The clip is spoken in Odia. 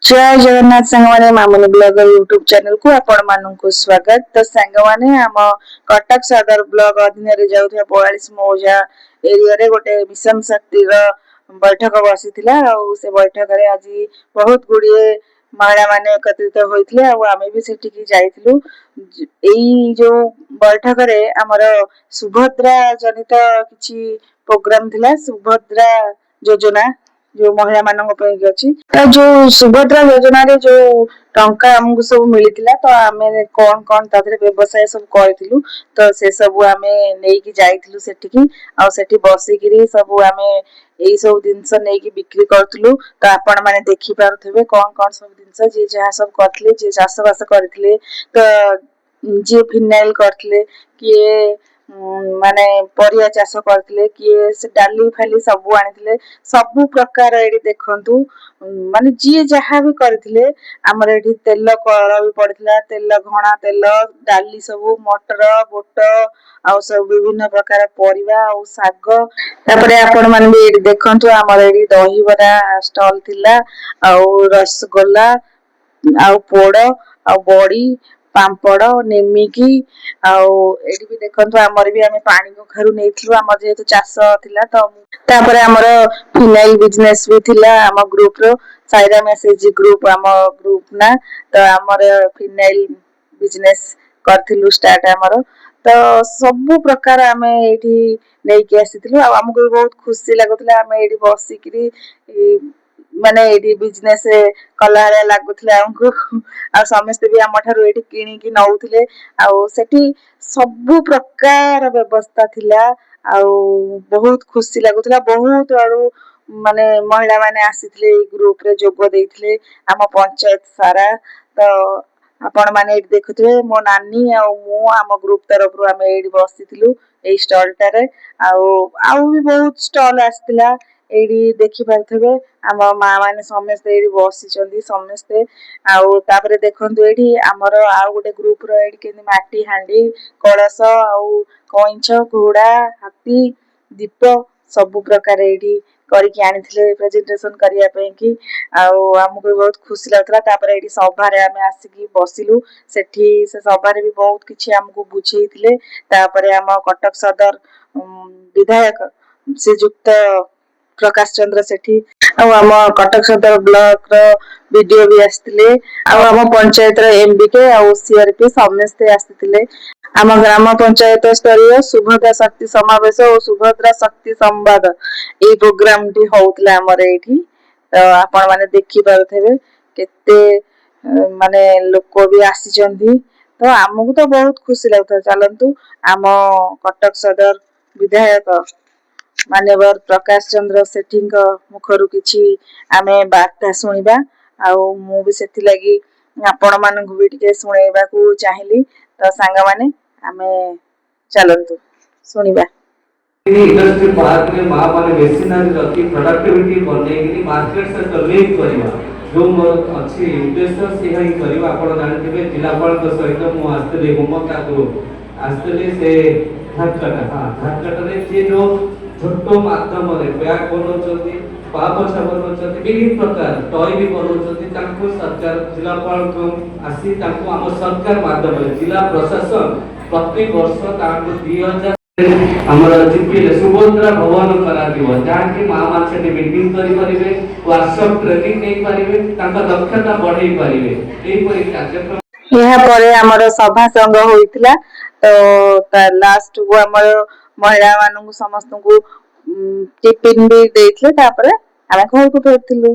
ଜୟ ଜଗନ୍ନାଥ ସାଙ୍ଗମାନେ, ମାମୁନି ବ୍ଲଗର ୟୁଟ୍ୟୁବ ଚ୍ୟାନେଲକୁ ଆପଣମାନଙ୍କୁ ସ୍ୱାଗତ। ତ ସାଙ୍ଗମାନେ, ଆମ କଟକ ସଦର ବ୍ଲକ ଅଧୀନରେ ଯାଉଥିବା 42 ମୌଜା ଏରିଆରେ ଗୋଟେ ମିଶନ ଶକ୍ତିର ବୈଠକ ବସିଥିଲା। ଆଉ ସେ ବୈଠକରେ ଆଜି ବହୁତ ଗୁଡିଏ ମହିଳା ମାନେ ଏକତ୍ରିତ ହୋଇଥିଲେ ଆଉ ଆମେ ବି ସେଠିକି ଯାଇଥିଲୁ। ଏଇ ଯୋଉ ବୈଠକରେ ଆମର ସୁଭଦ୍ରା ଜନିତ କିଛି ପ୍ରୋଗ୍ରାମ ଥିଲା, ସୁଭଦ୍ରା ଯୋଜନା ଯୋଉ ମହିଳା ମାନଙ୍କ ପାଇଁ ଅଛି। ତ ଯୋଉ ସୁଭଦ୍ରା ଯୋଜନାରେ ଯୋଉ ଟଙ୍କା ଆମକୁ ସବୁ ମିଳିଥିଲା, ତ ଆମେ କଣ କଣ ତା ଦେହରେ ବ୍ୟବସାୟ ସବୁ କରିଥିଲୁ, ତ ସେ ସବୁ ଆମେ ନେଇକି ଯାଇଥିଲୁ ସେଠିକି। ଆଉ ସେଠି ବସିକିରି ସବୁ ଆମେ ଏଇ ସବୁ ଜିନିଷ ନେଇକି ବିକ୍ରି କରୁଥିଲୁ। ତ ଆପଣ ମାନେ ଦେଖିପାରୁଥିବେ କଣ କଣ ସବୁ ଜିନିଷ ଯିଏ ଯାହା ସବୁ କରିଥିଲେ। ଯିଏ ଚାଷ ବାସ କରିଥିଲେ, ତ ଯିଏ ଫିନାଇଲ କରିଥିଲେ, କିଏ ମାନେ ପରିବା ଚାଷ କରିଥିଲେ, କିଏ ସେ ଡାଲି ଫାଲି ସବୁ ଆଣିଥିଲେ। ସବୁ ପ୍ରକାର ଏଇଠି ଦେଖନ୍ତୁ, ମାନେ ଯିଏ ଯାହା ବି କରିଥିଲେ। ଆମର ଏଠି ତେଲ କଳ ବି ପଡିଥିଲା, ତେଲ ଘଣା, ତେଲ, ଡାଲି ସବୁ, ମଟର, ବୁଟ ଆଉ ସବୁ ବିଭିନ୍ନ ପ୍ରକାର ପରିବା ଆଉ ଶାଗ। ତାପରେ ଆପଣ ମାନେ ବି ଏଇଠି ଦେଖନ୍ତୁ, ଆମର ଏଇଠି ଦହିବରା ଷ୍ଟଲ ଥିଲା ଆଉ ରସଗୋଲା ଆଉ ପୋଡ ଆଉ ବଡି, ପାମ୍ପଡ, ନିମିକି। ଆଉ ଏଇଠି ବି ଦେଖନ୍ତୁ, ଆମର ବି ଆମେ ପାଣି କଖାରୁ ନେଇଥିଲୁ, ଆମର ଯେହେତୁ ଚାଷ ଥିଲା। ତ ତାପରେ ଆମର ଫିନାଇଲ ବିଜନେସ ବି ଥିଲା ଆମ ଗ୍ରୁପ ର। ସାଇରାମ ଏସଏଚଜି ଗ୍ରୁପ ଆମ ଗ୍ରୁପ ନା। ତ ଆମର ଫିନାଇଲ ବିଜନେସ କରିଥିଲୁ ଷ୍ଟାର୍ଟ ଆମର। ତ ସବୁ ପ୍ରକାର ଆମେ ଏଇଠି ନେଇକି ଆସିଥିଲୁ ଆଉ ଆମକୁ ବି ବହୁତ ଖୁସି ଲାଗୁଥିଲା। ଆମେ ଏଇଠି ବସିକିରି ମାନେ ଏଇଠି ବିଜନେସ କଲା ଭଳିଆ ଲାଗୁଥିଲା ଆମକୁ। ଆଉ ସମସ୍ତେ ବି ଆମ ଠାରୁ ଏଇଠି କିଣିକି ନଉଥିଲେ। ଆଉ ସେଠି ସବୁ ପ୍ରକାର ବ୍ୟବସ୍ଥା ଥିଲା ଆଉ ବହୁତ ଖୁସି ଲାଗୁଥିଲା। ବହୁତ ଆଡୁ ମାନେ ମହିଳା ମାନେ ଆସିଥିଲେ, ଏଇ ଗ୍ରୁପ ରେ ଯୋଗ ଦେଇଥିଲେ ଆମ ପଞ୍ଚାୟତ ସାରା। ତ ଆପଣ ମାନେ ଏଇଠି ଦେଖୁଥିବେ, ମୋ ନାନୀ ଆଉ ମୁଁ ଆମ ଗ୍ରୁପ ତରଫରୁ ଆମେ ଏଇଠି ବସିଥିଲୁ ଏଇ ଷ୍ଟଲ ଟାରେ। ଆଉ ଆଉ ବି ବହୁତ ଷ୍ଟଲ ଆସିଥିଲା। ଏଇଠି ଦେଖିପାରୁଥିବେ, ଆମ ମା ମାନେ ସମସ୍ତେ ଏଇଠି ବସିଛନ୍ତି ସମସ୍ତେ। ଆଉ ତାପରେ ଦେଖନ୍ତୁ, ଏଇଠି ଆମର ଆଉ ଗୋଟେ ଗ୍ରୁପ ର ଏଇଠି କେମିତି ମାଟି ହାଣ୍ଡି, କଳସ ଆଉ କଇଁଛ, ଘୋଡା, ହାତୀ, ଦୀପ ସବୁ ପ୍ରକାର ଏଇଠି କରିକି ଆଣିଥିଲେ ପ୍ରେଜେଣ୍ଟେସନ କରିବା ପାଇଁ କି। ଆଉ ଆମକୁ ବି ବହୁତ ଖୁସି ଲାଗୁଥିଲା। ତାପରେ ଏଇଠି ସଭାରେ ଆମେ ଆସିକି ବସିଲୁ। ସେଠି ସେ ସଭାରେ ବି ବହୁତ କିଛି ଆମକୁ ବୁଝେଇଥିଲେ। ତାପରେ ଆମ କଟକ ସଦର ବିଧାୟକ ଶ୍ରୀଯୁକ୍ତ ପ୍ରକାଶ ଚନ୍ଦ୍ର ସେଠୀ ଆଉ ଆମ କଟକ ସଦର ବ୍ଲକ ର ବିଡିଓ ବି ଆସିଥିଲେ ଆଉ ଆମ ପଞ୍ଚାୟତର ଏମବିକେ ଆଉ ସିଆରପି ସମସ୍ତେ ଆସିଥିଲେ। ଆମ ଗ୍ରାମ ପଞ୍ଚାୟତ ସ୍ତରୀୟ ସୁଭଦ୍ରା ଶକ୍ତି ସମାବେଶ ଓ ସୁଭଦ୍ରା ଶକ୍ତି ସମ୍ବାଦ ଏଇ ପ୍ରୋଗ୍ରାମ ଟି ହଉଥିଲା ଆମର ଏଇଠି। ତ ଆପଣ ମାନେ ଦେଖିପାରୁଥିବେ କେତେ ମାନେ ଲୋକ ବି ଆସିଛନ୍ତି। ତ ଆମକୁ ତ ବହୁତ ଖୁସି ଲାଗୁଥିଲା। ଚାଲନ୍ତୁ, ଆମ କଟକ ସଦର ବିଧାୟକ ମାନ୍ୟବର ପ୍ରକାଶ ଚନ୍ଦ୍ର ସେଠୀଙ୍କ ମୁଖରୁ କିଛି ଆମେ ବାର୍ତ୍ତା ଶୁଣିବା। ଆଉ ମୁଁ ବି ସେଥିଲାଗି ଆପଣ ମାନଙ୍କୁ ବି ଟିକେ ଶୁଣେଇବାକୁ ଚାହିଁଲି। ତ ସାଙ୍ଗମାନେ, ଆମେ ଚାଲନ୍ତୁ ଶୁଣିବା। ଇଣ୍ଡଷ୍ଟ୍ରି ପାର୍କରେ ମା ମାନେ ମେସିନାରୀ ରଖି ପ୍ରଡକ୍ଟିଭିଟି ବନେଇକିରି ମାର୍କେଟ ସହିତ ଲିଙ୍କ କରିବା ଯୋଉ ମୋର ଅଛି ଉଦ୍ଦେଶ୍ୟ, ସେଇଆ ହିଁ କରିବା। ଆପଣ ଜାଣିଥିବେ, ଜିଲ୍ଲାପାଳଙ୍କ ସହିତ ମୁଁ ଆସିଥିଲି, ମମତା ଗ୍ରୁପ ଆସିଥିଲି। ସେ ଝାରକାଟା, ହଁ, ଝାରକାଟାରେ ଯିଏ ଯୋଉ ଛୋଟ ମାଧ୍ୟମରେ ବ୍ୟାଗ ବନଉଛନ୍ତି, ପାପୋଛା ବନଉଛନ୍ତି, ବିଭିନ୍ନ ପ୍ରକାର ଟୟ ବି ବନଉଛନ୍ତି, ତାଙ୍କୁ ସରକାର, ଜିଲ୍ଲାପାଳଙ୍କ ଆସି ତାଙ୍କୁ ଆମ ସରକାର ମାଧ୍ୟମରେ ଜିଲ୍ଲା ପ୍ରଶାସନ ପ୍ରତିବର୍ଷ ତାଙ୍କୁ 2000 ଆମର ଜିପିରେ ସୁଭଦ୍ରା ଭବନ କରାଯିବ, ଯାହାକି ମା ମାନେ ସେଠି ମିଟିଂ କରିପାରିବେ, ୱାର୍କସପ୍ ଟ୍ରେନିଂ ନେଇପାରିବେ, ତାଙ୍କ ଦକ୍ଷତା ବଢେଇ ପାରିବେ। ଏହିପରି କାର୍ଯ୍ୟକ୍ରମ ଏହା ପରେ ଆମର ସଭା ସଂଘ ହୋଇଥିଲା। ତ ତା ଲାଷ୍ଟ କୁ ଆମର ମହିଳା ମାନଙ୍କୁ ସମସ୍ତଙ୍କୁ ଟିଫିନ ବି ଦେଇଥିଲେ। ତାପରେ ଆମେ ଘରକୁ ଫେରିଥିଲୁ।